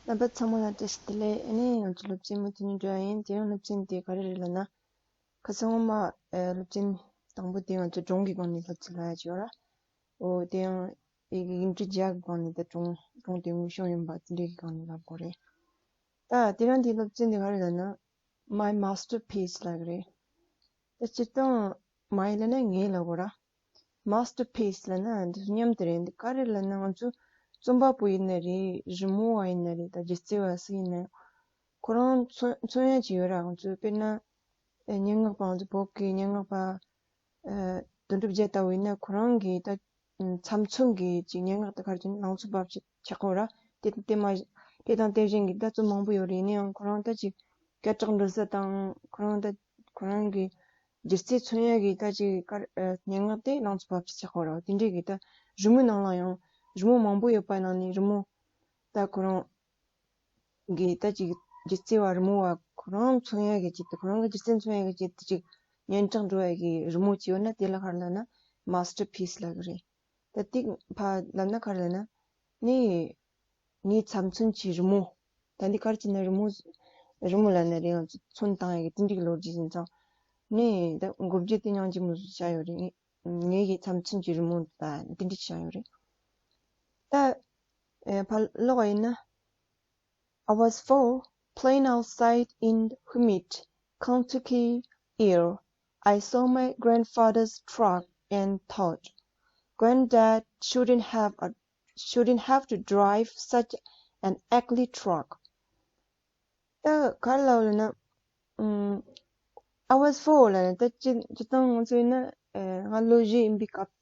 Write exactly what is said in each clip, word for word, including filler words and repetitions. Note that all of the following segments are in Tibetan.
རྣམ་པ་ཚང་མ་ལ་བཀྲ་ཤིས་བདེ་ལེགས། ཨ་ནི་ང་ཚོ་སློབ་ཚན་མུ་མཐུད་ནས་འགྲོ་ཡ་ཡིན། དེ་ཡང་སློབ་ཚན་དེ་ག་རེ་རེད་ལབ་ན། ཁ་སང་སྔོན་མ་ཨེ་སློབ་ཚན་དང་པོ་དེ་ང་ཚོ་སྒྲུང་གི་སྒང་ནས་སློབ་ཚན་ལ་ཡ་བྱས་ཡོད་ར། འོ་དེ་ཡང་ཨེ་ཡིག་འབྲུ་བརྒྱ་གི་སྒང་ནས་ད་སྒྲུང་སྒྲུང་དེ་དངོས་བྱུང་ཡིན་པ་དེ་འདྲའི་གི་སྒང་ནས་ལབ་དགོས་རེད། ད་དེ་རིང་དེའི་སློབ་ཚན་དེ་ག་རེ་ལབ་ན། My masterpiece ལབ་གི་རེད། ད་སྤྱིར་བཏང་my ལབ་ན་ངའི་ལབ་དགོས་ར། Masterpiece ལབ་ན་འདི་མཉམ་དུ་རེད། འདི་ག་རེ་ལབ་ན་ང་ཚོ་རྩོམ་པ་པོ་ཡིན་ན་རེད། རི་མོ་བ་ཡིན་ན་རེད། ད་སྒྱུ་རྩལ་བ་ཞིག་ཡིན་ན་ཁོ་རང་མཚོན་མཚོན་ཡ་ཅིག་ཡོད་ར། ང་ཚོ་དཔེར་ན་ཨེ་སྙན་ངག་པ་ང་ཚོ་བོད་ཀྱི་སྙན་ངག་པ་ཨེ་དོན་གྲུབ་རྒྱལ་ལྟ་བུ་ཡིན་ན་ཁོ་རང་གི་ད་མཚམས་མཚོན་གྱི་ཅིག་སྙན་ངག་ད་ག་རེ་ཟེར་ན་ལང་ཚོ་བབ་ཆགས་ཆགས་ཀྱི་ཡོད་ར། དེ་དེ་མ་དེ་དང་དེ་བཞིན་གྱི་ད་རྩོམ་མང་པོ་ཡོད་རེད། ཡིན་ན་ཡང་ཁོ་རང་ད་ཅིག་སྐད་གྲགས་འགྲོ་ས་དང་ཁོ་རང་ད་ཁོ་རང་གི་སྒྱུ་རྩལ་མཚོན་ཡ་གི་ད་ཅིག་དཀར་ཨ་སྙན་ངག་དེ་ལང་ཚོ་བབ་ཆགས་ཆགས་ཡོད་རེད། དེ་འདྲའི་གི་ད་རི་མོའི་ནང་ལ་ཡང་རི་མོ་མང་པོ་ཡོད་པ་ནང་ནས་རི་མོ་ད་ཁོ་རང་གི་ད་ཅིག་སྒྱུ་རྩལ་བ་རི་མོ་བ་ཁོ་རང་མཚོན་ཡ་གི་ཅིག་ད་ཁོ་རང་གི་སྒྱུ་རྩལ་མཚོན་ཡ་གི་ཅིག་ད་ཅིག་སྙན་གྲགས་འགྲོ་ཡ་གི་རི་མོ་ཅིག་ཡོད་ན་དེ་ལ་ག་རེ་ལབ་ན་masterpiece ལབ་གི་རེད། ད་ཏིག་ཕ་ལབ་ན་ག་རེ་ལབ་ན། ནི། ངའི་ཚབ་མཚོན་གྱི་རི་མོ། ད་འདི་ག་རེ་བྱས་ན་རི་མོ། རི་མོ་ལབ་ན་རེད། ང་ཚོ་ཚོན་བཏང་ཡ་གི་དེ་འདྲའི་གི་ལོ་རྒྱུས་ཡིན་ཙང་། ནི་ད་མགོ་བརྗོད་དེ་ཉག་གཅིག་མོ་ཟིག་བྱས་ཡོད་རེད། ངའི་ངའི་གི་ཚབ་མཚོན་གྱི་རི་མོ་ད་དེ་འདྲ་བྱས་ཡོད་རེད། ད། ཨེ་ཕ་ལོག་ཡིན་ན། I was four, playing outside in the humid Kentucky air. I saw my grandfather's truck and thought, "Granddad shouldn't have a, shouldn't have to drive such an ugly truck." ད་ག་རེ་ལབ་ལབ་ན། ཨུམ། I was four ལབ་ན་ད་སྤྱི་སྤྱིར་བཏང་ང་ཚོ་ཡིན་ན་ཨེ་ང་ལོ་བཞི་ཡིན་པའི་སྐབས་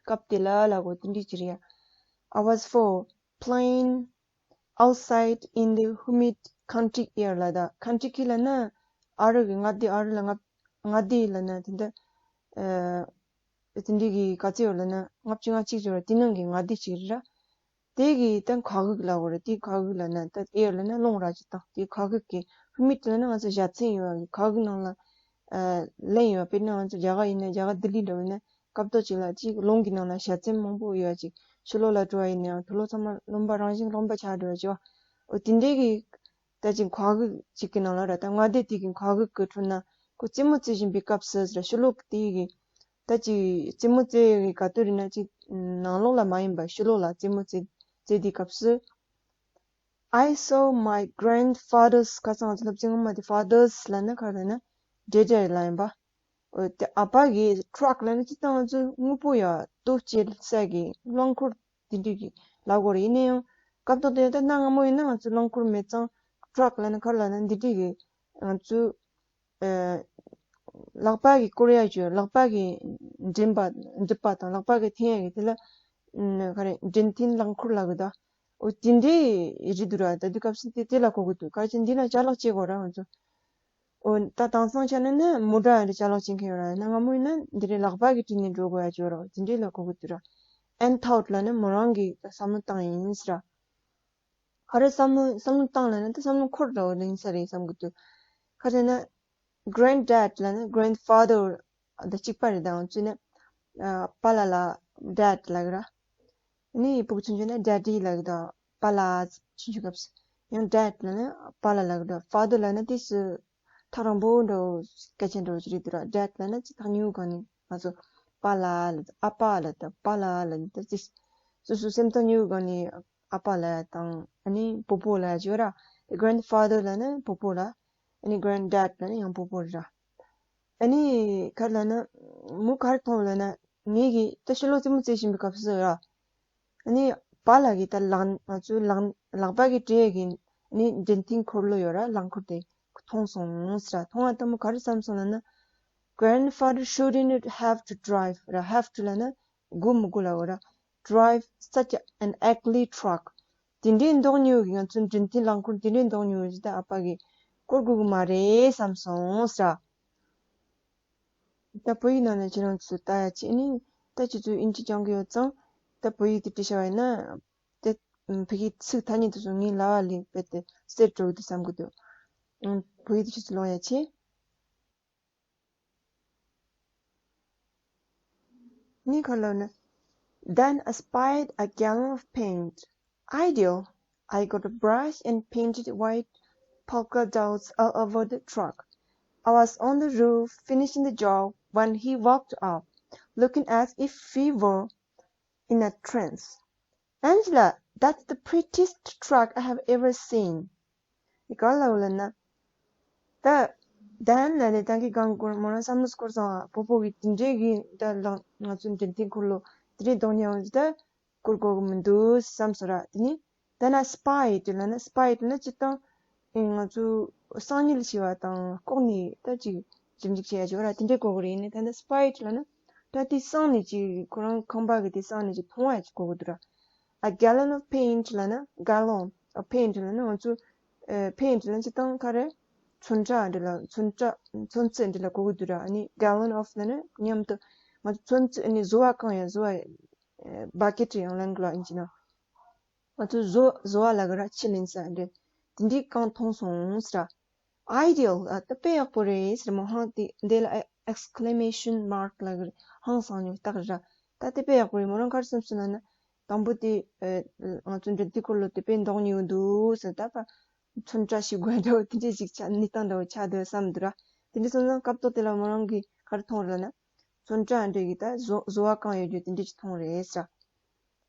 སྐབས་དེ་ལ་ལབ་དགོས་དེ་འདྲ་ཅིག་རེད་ཡ། I was four, playing outside in the humid Kentucky air ལབ་ད། Kentucky ལབ་ན་ཨ་རི་གི་མངའ་སྡེ། ཨ་རི་ལ་མངའ་མངའ་སྡེ་ལབ་ན་དེ་འདྲ་ཨེ་དེ་འདྲའི་གི་ག་ཚོད་ཡོད་ལབ་ན་ལྔ་བཅུ་ང་གཅིག་ཅིག་ཡོད་ར། དེ་ནང་གི་མངའ་སྡེ་ཅིག་རེད་ར། དེ་གི་ད་མཁའ་དབུགས་ལབ་དགོས་རེད། དེ་མཁའ་དབུགས་ལབ་ན་ད་air ལབ་ན་རླུང་ར་ཅིག་དང་། དེ་མཁའ་དབུགས་ཀྱི་humid ལབ་ན་ང་ཚོ་བཞའ་ཚན་ཡོད་པ་གི་མཁའ་དབུགས་ནང་ལ་ཨ་ལེན་ཡོད་པ། དཔེར་ན་ང་ཚོ་རྒྱ་གར་ཡིན་ན་རྒྱ་གར་ལྡི་ལི་འདྲ་བོ་ཡིན་ན་སྐབས་ཐོག་ཅིག་ལ་ཅིག་རླུང་གི་ནང་ལ་བཞའ་ཚན་མང་པོ་ཡོད་པ་ཅིག་ཕྱི་ལོགས་ལ་འགྲོ་བ་ཡིན་ན་ཡང་དུག་ལོག་ཚང་མ་རློན་པ་རང་བཞིན་རློན་པ་ཆགས་འགྲོ་བ་ཅིག་བ། འོ་དེ་འདྲའི་གི་ད་ཅིག་མཁའ་དབུགས་ཅིག་གི་ནང་ལ་ར། ད་མངའ་སྡེ་དེ་གི་མཁའ་དབུགས་ཀྱི་ཁྲོད་ན་ཁོ་རྩེད་མོ་རྩེ་བཞིན་པའི་སྐབས་སུ་ར། ཕྱི་ལོགས་དེ་གི་ད་ཅིག་རྩེད་མོ་རྩེ་ཡི་ག་དུས་རེད་ན་ཅིག་ནང་ལོགས་ལ་མ་ཡིན་པ་ཕྱི་ལོགས་ལ་རྩེད་མོ་རྩེ་རྩེ་དུས་སྐབས་སུ། I saw my grandfather's ཁ་སང་ང་ཚོ་སློབ་ཚན་སྔོན་མ་དེ་father's ལབ་ན་ག་རེ་ལབ་ན་daddy ལབ་ཡིན་པ། འོ་དེ་ཨ་ཕ་གི་truck ལབ་ན་སྤྱིར་བཏང་ང་ཚོ་དངོས་པོ་ཡ་ལྟོ་སྐྱེལ་ས་གི་རླངས་འཁོར་དེ་འདྲ་གི་ལབ་དགོས་རེད། ཡིན་ན་ཡང་སྐབས་ཐོག་དེ་ད་གནའ་སྔ་མོ་ཡིན་ན་ང་ཚོ་རླངས་འཁོར་མེད་ཙང་truck ལབ་ན་ག་རེ་ལབ་ན་འདི་འདྲ་གི་ང་ཚོ། ཨ་ལག་པ་གིས་བསྐོར་ཡ་བྱོས། ལག་པ་གིས་འགྲིམ་པ་འགྲུབ་པ་དང་ལག་པ་གིས་འཐེན་ཡ་གི་དེ་ལ་ཨ་ག་རེ་འགྲེམས་འཐེན་རླངས་འཁོར་ལབ་གི་ད། འོ་དེ་འདྲའི་རེད་འདུག་ར། ད་དུས་སྐབས་སུ་དེ་དེ་ལ་གོ་གི་འདུག་ག་ཅི་འདི་ལ་ཅ་ལག་བྱེད་དགོས་ར་ང་ཚོ། འོ་ད་དེང་སང་ཆ་ནས་ན་མོ་ཊ་ཡང་ཅ་ལག་བྱེད་མཁན་ཡོད་ར། ཡིན་ན་སྔ་མོ་ཡིན་ན་འདི་རེད། ལག་པ་གིས་བྲིས་ནས་འགྲོ་དགོས་ཡ་བྱོས་ར། འོ་དེ་འདྲའི་ལ་གོ་གི་འདུག་ར། And thought ལབ་ན་མོ་རང་གི་བསམ་བློ་བཏང་ཡིན་ཟེར་ར། ག་རེ་བསམ་བློ་བསམ་བློ་བཏང་ལབ་ན་ད་བསམ་བློ་འཁོར་འདྲ་བོ་ལེན་ས་རེད་བསམ་གི་འདུག་ག་རེ་ན་granddad ལབ་ན་grandfather ད་གཅིག་པ་རེད། ད་ང་ཚོས་ན་ཨ་པཱ་ལགས་ལ་dad ལབ་གི་ར། ནི་ཕྲུ་གུ་ཆུང་ཆུང་ན་daddy ལབ་གི་ད། པཱ་ལགས་ཆུང་ཆུང་སྐབས་སུ་ཡང་dad ལབ་ན་པཱ་ལགས་ལབ་གི་ད། father ལབ་ན་དེ་སུ་ཐག་རིང་པོ་འདྲ་བོ་སྐད་ཆ་འདྲ་བོ་ཅིག་རེད་འདུག་ར། dad ལབ་ན་ཅིག་ཐག་ཉེ་བོ་སྒང་ནས་ང་ཚོ་པཱ་ལགས་ལབ་ད། ཨ་ཕ་ལབ་ད། པཱ་ལགས་ལབ་ད། ཅིག་སོ་སོ་སེམས་ཐག་ཉེ་བོ་སྒང་ནས་ཨ་ཕ་ལབ་ཡ་དང་ཨ་ནི་སྤོ་བོ་ལབ་ཡ་ཅིག་ཡོད་ར། grandfather ལབ་ན་སྤོ་བོ་ལ། ཨ་ནི་granddad ལབ་ན་ཡང་སྤོ་བོ་རེད་ར། ཨ་ནི་ག་རེ་ལབ་ན་མོ་ག་རེ་མཐོང་ལབ་ན་ངེད་ཀྱིས་ད་ཕྱི་ལོགས་རྩེད་མོ་རྩེ་བཞིན་པའི་སྐབས་སུ་ར། ཨ་ནི་པཱ་ལགས་ཀྱིས་ད་ལག་ང་ཚོའི་ལག་ལག་པ་གིས་བྲིས་ཡས་ཀྱི་ཨ་ནི་འགྲེམས་སྟོན་འཁོར་ལོ་ཡོད་ར། རླངས་འཁོར་དེ་མཐོང་སོང་ཟེར་ར། མཐོང་བ་ལྟ་མོ་ག་རེ་བསམ་སོང་ལབ་ན། Grandfather shouldn't have to drive ར། have to ལབ་ན་དགོས་མི་དགོས་ལབ་ཡོད་ར། Drive such an ugly truck དེ་འདྲའི་མདོག་ཉེས་པོ་གི་ང་ཚོའི་འགྲེམས་སྟོན་རླངས་འཁོར་དེ་འདྲའི་མདོག་ཉེས་པོ་ཞིག་ད་ཨ་ཕ་གིས་བསྐོར་དགོས་ཀྱི་མ་རེད་བསམ་སོང་ཟེར་ར། ད་བོད་ཡིག་ནང་ནས་ཁྱེད་རང་ཚོས་ལྟ་ཡ་བྱས་ནས་ད་ཁྱེད་ཚོས་དབྱིན་ཇི་སྦྱང་གི་ཡོད་ཙང་ད་བོད་ཡིག་དེ་བྲིས་བཞག་པ་ཡིན་ན་དེ་ཕ་གིའི་ཚིག་ཐ་སྙད་དེ་ཚོ་ངའི་ལྭ་བ་ལས་རྦད་དེ་གསལ་འགྲོ་གི་འདུག་བསམ་གི་འདུག་བོད་ཡིག་དེ་ཁྱེད་ཚོས་ཀློག་ཡ་བྱས། ནི་ག་ལབ་ན། Then I spied a gallon of paint. Ideal. I got a brush and painted white polka dots all over the truck. I was on the roof finishing the job when he walked up, looking as if he were in a trance. Angela, that's the prettiest truck I have ever seen. འདི་ག་ལ་ལབ་ན། ད་དན་ལ་ནི་ད་གི་གང་སྐོར་མོ་རང་བསམ་བློ་སྐོར་སོང་ཨ། སྤོ་བོ་གི་དེ་འདྲའི་གི་ད་ལ་ང་ཚོ་འདྲེན་ཐིག་འཁོར་ལོ་དེ་འདྲའི་གདོང་ཉེ་བ་ད་སྐོར་དགོས་གི་མི་འདུག་བསམ་སོང་ར། དེ་ནི་ད་ན་སྤའི་ཊི་ལ་ན། སྤའི་ཊི་ལ་ན་སྤྱིར་བཏང་ང་ཚོ་སང་ཉིན་ལ་བྱས་པ་དང་ལྐོག་ནས་ད་ཅིག་ཞིབ་འཇུག་བྱས་ཡ་ཅིག་ཡོད་ར། དེ་འདྲའི་གོ་གི་རེད། ནི་ད་ལྟ་སྤའི་ཊི་ལ་ན་ད་དེ་སང་ནས་ཅིག་ཁོ་རང་ཁང་པ་གི་དེ་སང་ནས་ཅིག་མཐོང་བ་ཅིག་གོ་གི་འདུག་ར། A gallon of paint ལ་ན། gallon of paint ལ་ན་ང་ཚོ་ཨ་paint ལ་ན་སྤྱིར་བཏང་ག་རེ། ཚོན་ཁྲ་འདྲ་ལ། ཚོན་ཁྲ་ཚོན་རྩི་འདྲ་ལ་གོ་གི་འདུག་ར། ཨ་ནི་gallon of ལ་ན་མཉམ་དུ་ང་ཚོ་ཚོན་རྩི། ཨ་ནི་བཟོ་བ་གང་ཡང་བཟོ་བ་bucket ཡང་ལན་གི་ལ་ཨིན་ཅི་ན། ང་ཚོ་བཟོ་བཟོ་བ་ལ་གི་ར་ཕྱི་ལེན་ས་འདྲ་དེ་འདྲའི་གང་མཐོང་སོང་ཟེར་ར། Ideal ཨ་ད་དཔེ་ཡག་པོ་རེད་ཟེར་མོ་ཧང་དེ་འདི་ལ་exclamation mark ལ་གི་ཧང་སང་ཉོ་སྟག་ར། ད་དེ་དཔེ་ཡག་པོ་རེད། མོ་རང་ག་རེ་བསམ་སོང་ན་ན། དང་པོ་དེ་ཨ་ང་ཚོ་འདྲ་དེ་སྐོར་ལོ་དེ་དཔེ་མདོག་ཉེ་བོ་འདུག་ཟེར། ད་པ་ཚོན་ཁྲ་ཞིག་དགོས་འདྲ་བོ་དེ་འདྲ་ཞིག་ཆ་གནས་སྟངས་འདྲ་བོ་ཆགས་འདུག་བསམ་འདུག་ར། དེ་འདྲ་སོང་ཙང་སྐབས་ཐོག་དེ་ལ་མོ་རང་གིས་ག་རེ་མཐོང་རེད་ལབ་ན། ཚོན་ཁྲ་འདྲ་གི་ད་བཟོ་བཟོ་བ་གང་ཡོད་རྒྱུ་དེ་འདྲ་ཞིག་མཐོང་རེད་ཟེར།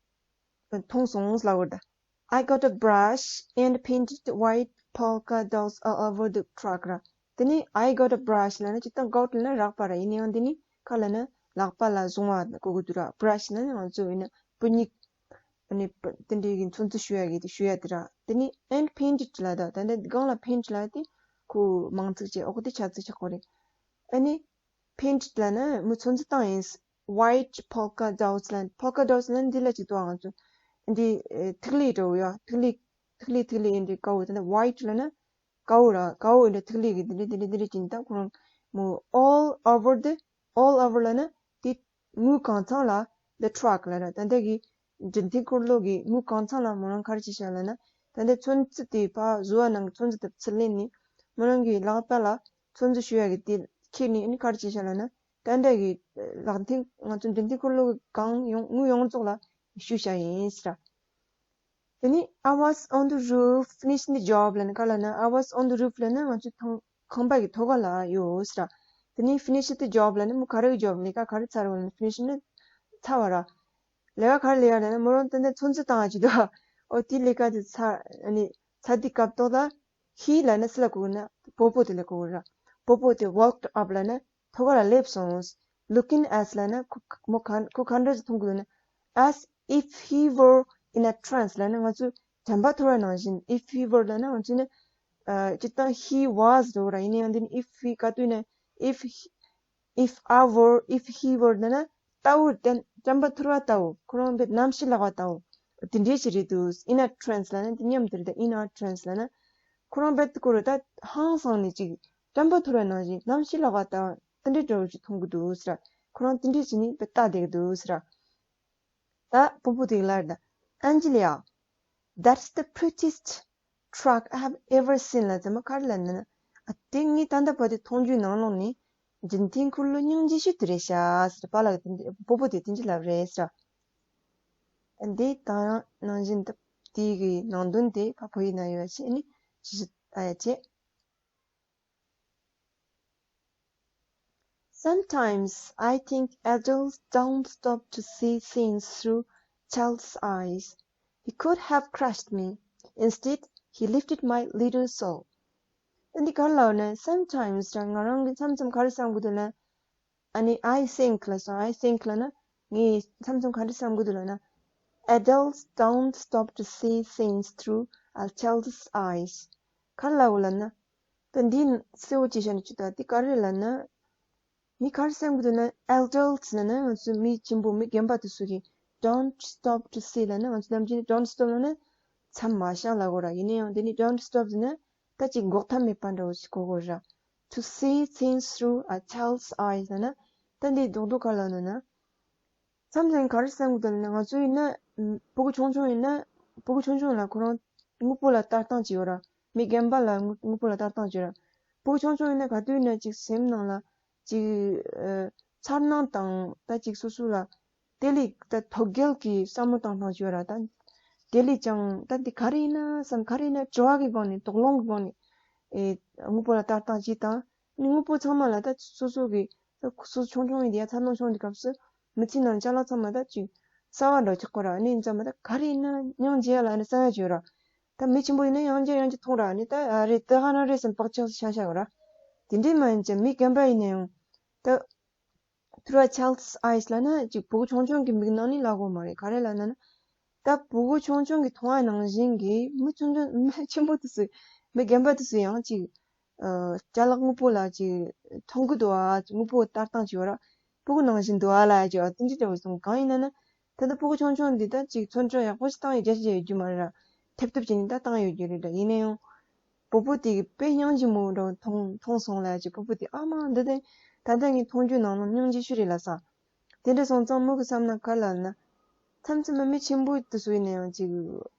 མཐོང་སོང་ལབ་དགོས་རེད་ད། I got a brush and painted white polka dots all over the truck ར། དེ་ནི་I got a brush ལབ་ན་སྤྱིར་བཏང་got ལབ་ན་རགས་པ་ར། ཡིན་ཡང་དེ་ནི་ག་ལབ་ན་ལག་པ་ལ་བཟུང་བ་གོ་གི་འདུག་ར། brush ལབ་ན་ང་ཚོ་ཡིན་ན་སྤུ་ཉིག་ཨ་ནི་པ་དེ་འདྲའི་གི་ཚོན་རྩི་གཞུ་ཡ་གི་དེ་གཞུ་ཡ་དེ་ར། དེ་ནི་and painted ལབ་ད། ད་འདི་སྒང་ལ་paint ལབ་དེ་ཁོ་མིང་ཚིག་བྱས། འོག་དེ་བྱ་ཚིག་ཆགས་གོ་རེད། ཨ་ནི་painted ལབ་ན་མོ་ཚོན་རྩི་བཏང་ཡིན། White polka dots ལབ། polka dots ལབ་འདི་ལ་ཅིག་ཏུའང་ང་ཚོ་འདི་ཨེ་ཐིག་ལེ་འདྲ་བོ་ཡ། ཐིག་ལེ་ཐིག་ལེ་ཐིག་ལེ་ཡིན་འདྲ་དཀར་བོ། དེ་ནི་white ལབ་ན་དཀར་བོ་ར། དཀར་བོ་ཡིན་འདྲ་ཐིག་ལེ་གི་འདི་འདྲ་འདི་འདྲ་འདི་འདྲ་ཅིག་ཡིན། ད་ཁོ་རང་མོ་all over the all over ལབ་ན་དེ་ངོས་གང་ཚང་ལ་the truck ལབ་ར། ད་འདི་གི་འདྲེན་ཐིག་འཁོར་ལོ་གི་ངོས་གང་ཚང་ལ་མོ་རང་ག་རེ་བྱས་ཤག་ལབ་ན། ད་འདི་ཚོན་རྩི་དེ་ཕར་བཟོ་བ་ནང་གི་ཚོན་རྩི་དེ་ཚུར་ལེན་ནི་མོ་རང་གི་ལག་པ་ལ་ཚོན་རྩི་གཞུ་ཡ་གི་དེ་ཁྱེར་ནི་ཨ་ནི་ག་རེ་བྱས་ཤག་ལབ་ན། ད་འདྲ་གི་ལག་མཐིལ་ང་ཚོ་འདྲེན་ཐིག་འཁོར་ལོ་གི་གང་ཡོང་ངོས་ཡོངས་རྫོགས་ལ་གཞུ་བྱས་ཡིན་ཟེར། དེ་ནི་I was on the roof finishing the job ལབ་ན་ག་ལབ་ན། I was on the roof ལབ་ན་ང་ཚོ་ཐང་ཁང་པ་གི་ཐོག་ཁ་ལ་ཡོད་ཟེར། དེ་ནི་finish the job ལབ་ན་མོ་ག་རེ་གི་job ལས་ཀ་ག་རེ་ཚར་བ་ལབ་ན། finish ནི་ཚར་བ་ར། ལས་ཀ་ག་རེ་ལས་ཡ་ལབ་ན་མོ་རང་ད་ནི་ཚོན་རྩི་བཏང་ཡ་ཅིག་འདུག་ཨོ་དེ་ལས་ཀ་དེ་ཚར། ཨ་ནི་ཚར་དུས་སྐབས་ཐོག་ད། He ལབ་ན་སུ་ལ་གོ་གི་ན། སྤོ་བོ་དེ་ལ་གོ་གི་ར། སྤོ་བོ་དེ་walked up ལབ་ན་ཐོག་ཁ་ལ་སླེབས་སོང་། Looking as ལབ་ན་ཁོ་མོ་ག་ཁོ་ག་འདྲ་ཞིག་མཐོང་གི་འདུག་ན། As if he were in a trance ལབ་ན་ང་ཚོ་དྲན་པ་འཐོར་བ་ནང་བཞིན། If he were ལབ་ན་ང་ཚོ་ནི་ཨ་སྤྱིར་བཏང་he was རེད་ར། ཡིན་ན་ཡང་འདི་ནི་if he ག་དུས་ན་if he if I were if he were ལབ་ན་ལྟ་བུ་དྲན་དྲན་པ་འཐོར་བ་ལྟ་བུ། ཁོ་རང་དཔེ་གནམ་གཤིས་ལག་པ་ལྟ་བུ་དེ་འདྲའི་ཞིག་རེད་འདུག In a trance ལབ་ན་དེ་མཉམ་དུ་རེད། ད་in a trance ལབ་ན་ཁོ་རང་དཔེ་དེ་ཁོ་རང་ད་ཧང་སང་ནས་ཅིག་དྲན་པ་འཐོར་བ་ནང་བཞིན་གནམ་གཤིས་ལག་པ་ལྟ་བུ་དེ་འདྲའི་འདྲ་བོ་ཞིག་མཐོང་གི་འདུག་ཟེར། ཁོ་རང་དེ་འདྲའི་ཞིག་ནས་དཔེ་ལྟ་བསྡད་ཀྱི་འདུག་ཟེར། ད་སྤོ་བོ་དེ་ལབ་རེད་ད། Angelia, that's the prettiest truck I have ever seen ལབ་ཙམ་མ་ག་རེ་ལབ་ན། ཨ་དེ་ངས་ད་ལྟ་བར་དུ་མཐོང་རྒྱུའི་ནང་ལོགས་ནས་འདྲེན་ཐིག་འཁོར་ལོ་སྙིང་རྗེ་ཤོས་དེ་རེད་ཤག་ཟེར། པཱ་ལགས་དེ་སྤོ་བོ་དེ་དེ་འདྲ་ལབ་རེད་ཟེར། འདི་དང་ཡང་ནང་བཞིན་དུ་དེའི་གི་ནང་དོན་དེ་ཕ་ཕོ་ཡི་ན་ཡོད་ཅེས་ནི་ཅི་ཞིག་ལྟ་ཡ་བྱེད། Sometimes I think adults don't stop to see things through child's eyes. He could have crushed me. Instead, he lifted my little soul. ཨ་འདི་ག་རེ་ལབ་ན། Sometimes ང་རང་གི་མཚམས་མཚམས་ག་རེ་བསམ་གི་འདུག་ན། ཨ་ནི་I think ལབ་སོང་། I think ལབ་ན་ངས་མཚམས་མཚམས་ག་རེ་བསམ་གི་འདུག་ལབ་ན། Adults don't stop to see things through a child's eyes. ག་རེ་ལབ་ལབ་ན། ད་འདི་གསལ་བོ་ཅིག་བཤད་ན་ཅི་ད་འདི་ག་རེ་ལབ་ན། མི་ག་རེ་བསམ་གི་འདུག་ན། Adults ལབ་ན་ང་ཚོ་མི་ཆེན་པོ་མི་རྒན་པ་དེ་ཚོ་གིས་don't stop to see ལབ་ན་ང་ཚོ་ནམ་རྒྱུན་don't stop ལབ་ན་མཚམས་མ་བཞག་ལབ་དགོས་ར། ཡིན་ན་ཡང་དེ་ནི་don't stop ཟེར་ན་ད་ཅིག་འགོག་ཐབས་མེད་པ་འདྲ་བོ་ཞིག་གོ་དགོས་ར། To see things through a child's eyes ལབ་ན་ད་འདི་རྡོག་རྡོག་ག་ལབ་ན་ན། མཚམས་མཚམས་ག་རེ་བསམ་གི་འདུག་ལབ་ན། ང་ཚོ་ཡིན་ན་ཨམ་སྤུ་གུ་ཆུང་ཆུང་ཡིན་ན་སྤུ་གུ་ཆུང་ཆུང་ལ་ཁོ་རང་དངོས་པོ་ལ་ལྟ་སྟངས་ཅིག་ཡོད་ར། མི་རྒན་པ་ལ་དངོས་དངོས་པོ་ལ་ལྟ་སྟངས་ཅིག་ཡོད་ར། སྤུ་གུ་ཆུང་ཆུང་ཡིན་ན་ག་དུས་ཡིན་ན་ཅིག་སེམས་ནང་ལ་ཅིག་ཨ་འཚར་སྣང་དང་ད་ཅིག་སོ་སོ་ལ་དེ་ལས་ད་དོགས་འགེལ་གྱི་བསམ་བློ་བཏང་སྟངས་ཅིག་ཡོད་ར། ད་ དེ་ལས་ཀྱང་ད་འདི་ག་རེ་ཡིན་ན་བསམ། ག་རེ་ཡིན་ན་དྲི་བ་གི་སྒང་ནས། དོགས་སློང་གི་སྒང་ནས། ཨེ། དངོས་པོ་ལ་ལྟ་སྟངས་ཅིག་དང་། ནི་དངོས་པོ་ཚང་མ་ལ་ད་སོ་སོ་གི་ད་སོ་སོ་ཆུང་ཆུང་ཡིན་དེ་ཡ། འཚར་ལོངས་བྱུང་དུས་སྐབས་སུ་མི་ཚེའི་ནང་ཅ་ལག་ཚང་མ་ད་ཅིག་གསར་བ་འདྲ་ཆགས་གོ་ར། ནི་འཛམ་མ་ད་ག་རེ་ཡིན་ན་སྙིང་རྗེ་ཡ་ལ་ནི་བསམ་ཡ་ཅིག་ཡོད་ར། ད་མི་ཆེན་པོ་ཡིན་ན་ཡང་རྒྱ་ཡང་རྒྱ་མཐོང་ར། ནི་ད་ཨ་རེ་དེ་ག་ན་རེ་བསམ་བག་ཆགས་ཤ་ཤ་ཡོད་ར། དེ་འདྲས་མ་ཡིན་ཅིག་མི་རྒན་པ་ཡིན་ན་ཡང་ད། Through a child's eyes ལབ་ན་ཅིག་བུ་གུ་ཆུང་ཆུང་གི་མིག་ནང་ནས་ལབ་དགོས་མ་རེད། ག་རེ་ལབ་ན་ན། ད་བུ་གུ་ཆུང་ཆུང་གི་མཐོང་བ་ནང་བཞིན་གྱི་མི་ཆུང་ཆུང་མི་ཆེན་པོ་དེ་ཚོས། མི་རྒན་པ་དེ་ཚོས་ཡང་ཅིག་ཨ། ཅ་ལག་དངོས་པོ་ལ་ཅིག་མཐོང་གི་འདུག་ཨ། དངོས་པོ་ལྟ་སྟངས་ཅིག་ཡོད་ར། བུ་གུ་ནང་བཞིན་འདུག་ཨ་ལབ་ཅིག་ཨ། དེ་འདྲ་འདྲ་བོ་སོང་གང་ཡིན་ན་ན། ད་ལྟ་སྤུ་གུ་ཆུང་ཆུང་འདི་ད་ཅིག་ཚོན་ཁྲ་ཡག་པོ་ཞིག་བཏང་ཡོད་རྒྱུ་ཞིག་ཡོད་རྒྱུ་མ་རེད་ར། ཐེབས་ཐེབས་བྱས་ནས་ད་བཏང་ཡོད་རྒྱུ་རེད་ར། ཡིན་ན་ཡང་། སྤོ་བོ་དེ་གི་དཔེ་སྙིང་རྗེ་མོ་འདྲ་མཐོང་མཐོང་སོང་ལབ་ཅིག་སྤོ་བོ་དེ། ཨ་མ་འདི་དེ་ད་ལྟ་ངས་མཐོང་རྒྱུ་ནང་ལ་སྙིང་རྗེ་ཤོས་རེད་ལབ་ས། དེ་འདྲ་སོང་ཙང་མོ་གི་བསམ་ན་ག་ལབ་ན། མཚམས་མཚམས་མི་ཆེན་པོ་དེ་ཚོ་ཡིན་ན་ཡང་ཅིག་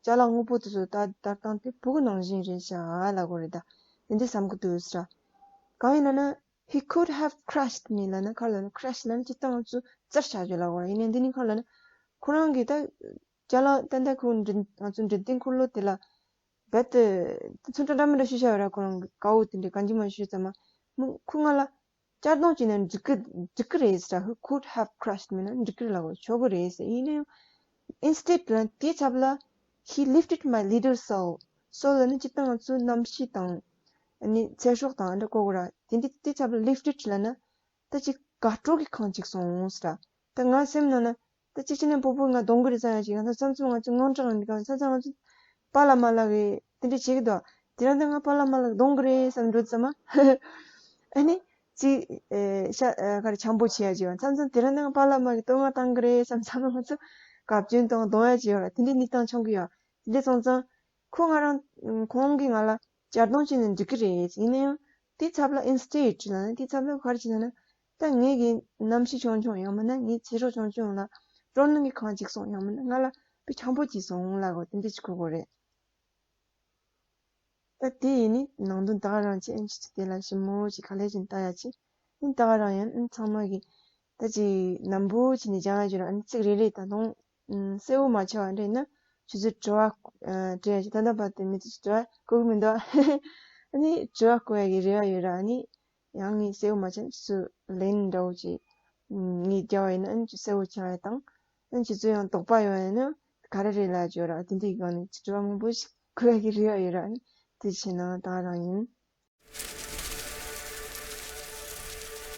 ཅ་ལག་དངོས་པོ་དེ་ཚོ་ད་ལྟ་སྟངས་དེ་བུ་གུ་ནང་བཞིན་རེད་ཤག་ལབ་དགོས་རེད་ད། དེ་འདྲ་བསམ་གི་འདུག་ཟེར། གང་ཡིན་ལབ་ན། He could have crushed me ལབ་ན་ག་ལབ་ན། crush ལབ་ན་སྤྱིར་བཏང་ང་ཚོ་རྩར་བཞག་རྒྱུ་ལབ་དགོས་རེད། ཡིན་ནའི་འདི་ནི་ག་ལབ་ན། ཁོ་རང་གིས་ད་ཅ་ལག་ཏན་ཏན་ཁོ་འགྲུལ་ང་ཚོ་འགྲུལ་བསྟན་འཁོར་ལོ་དེ་ལ་རྦད་དེ་ཚོན་ཁྲ་འདྲ་མི་འདྲ་ཞིག་བཞག་ཡོད་ར། ཁོ་རང་གི་དཀར་པོ་དེ་འདྲ་གང་ཅི་མ་ཞུས་ཙམ་མ། མོ་ཁོ་ང་ལ་གཅར་རྡུང་བྱས་ན་འགྲིག་གི་འགྲིག་གི་རེད་ཟེར། He could have crushed me ལབ་ན་འགྲིག་གི་རེད་ལབ་དགོས། ཆོག་གི་རེད་ཟེར། ཡིན་ན་ཡང་instead ལབ་ན་དེའི་ཚབ་ལ། He lifted my little soul. soul ལབ་ན་སྤྱིར་བཏང་ང་ཚོའི་རྣམ་ཤེས་དང་། ཨ་ནི་ཚེ་སྲོག་དང་འདྲ་གོ་གི་ར། དེ་འདྲ་དེའི་ཚབ་ལ་lifted ལབ་ན། ད་ཅིག་དགའ་སྤྲོ་གི་ཁམས་ཅིག་སོང་ཟེར། ད་ང་སེམས་ནང་ན་ད་ཅིག་ཅི་ནས་སྤོ་བོ་ང་གཏོང་གི་རེད་བསམ་ཡ་ཅིག་ཡང་ད་མཚམས་མཚམས་ང་ཚོ་དངངས་སྐྲག་ཡོང་དུས་སྐབས་མཚམས་མཚམས་ང་ཚོ་པཱ་ལགས་མ་ལགས་ཀྱིས་དེ་འདྲ་བྱེད་ཀྱི་འདུག་དེ་རིང་ད་ང་པཱ་ལགས་མ་ལགས་གཏོང་གི་རེད་བསམ་འགྲོ་དུས་ཙམ་མ། ཨ་ནི་ཅིག་ཨེ་ཤ་ཨེ་ག་རེ་འཆམ་པོ་བྱེད་ཡ་ཅིག་ཡོད། མཚམས་མཚམས་དེ་རིང་ད་ང་པཱ་ལགས་མ་གིས་གཏོང་ང་བཏང་གི་རེད་བསམ་མཚམས་མཚམས་ང་ཚོ་དགའ་སྐྱོ་དང་གཏོང་ཡ་ཅིག་ཡོད་ར། དེ་འདྲའི་གནས་སྟངས་བྱུང་གི་ཡོད། དེ་འདྲ་སོང་ཙང་ཁོ་ང་རང་ཁོང་གིས་ང་ལ་གཅར་རྡུང་བྱས་ནས་འགྲིག་གི་རེད། ཡིན་ན་ཡང་དེའི་ཚབ་ལ་instead ལབ་ན། དེའི་ཚབ་ལ་ག་རེ་བྱས་ན་ན། ད་ངེད་ཀྱི་རྣམ་ཤེས་ཆུང་ཆུང་ཡང་མིན་ན་ངའི་ཚེ་སྲོག་ཆུང་ཆུང་ལ་སྤྲོ་སྣང་གི་ཁམས་ཅིག་སོང་། ཡང་མིན་ན་ང་ལ་དཔེ་འཆམ་པོ་ཅིག་སོང་ལབ་དགོས། དེ་འདྲ་ཅིག་གོ་དགོས་རེད། ད་དེ་ཡིན་ནི་ནང་དོན་ད་ག་རང་བྱས། ཨ་ནི་ཆུ་ཚོད་དེ་ལ་ཞིབ་མོ་ཅིག་ག་ལེ་ཅིག་ལྟ་ཡ་ཅིག་ཨ་ནི་ད་ག་རང་ཡིན། ཨ་ནི་ཚང་མ་གིས་ད་ཅིག་ནན་པོ་བྱས་ནས་སྦྱང་ཡ་ཅིག་ར། ཨ་ནི་ཚིག་རེ་རེ་ད་དུང་ཨ་གསལ་བོ་མ་ཆགས་པ་འདྲ་ཡིན་ན་ཆུ་ཚོད་དྲི་བ་ཨ་སྤྲད་ཡ་ཅིག་ད་ལྟ་བར་དུ་མི་ཚོས་དྲི་བ་བཀོད་ཀྱི་མི་འདུག་ཨ་ནི་དྲི་བ་བཀོད་ཡ་གི་རེ་བ་ཡོད་ར། ཨ་ནི་ཡང་ངས་གསལ་བོ་མ་ཆགས་ན་ཆུ་ཚོད་ལན་འདྲ་བོ་ཅིག་ངས་རྒྱབ་པ་ཡིན་ན་ཨ་ནི་ཅིག་གསལ་བོ་ཆགས་ཡ་དང་། ཨ་ནི་ཁྱེད་ཚོ་ཡང་དོགས་པ་ཡོད་ཡིན་ན་ག་རེ་རེད་ལབ་ཡ་ཅིག་ཡོད་ར། དེ་འདྲའི་སྒང་ནས་ཅིག་དྲི་བ་མང་པོ་ཞིག་བཀོད་ཡ་གི་རེ་བ་ཡོད་ར། ཨ་ནི་དེ་བྱས་ན་ད་ག་རང་ཡིན།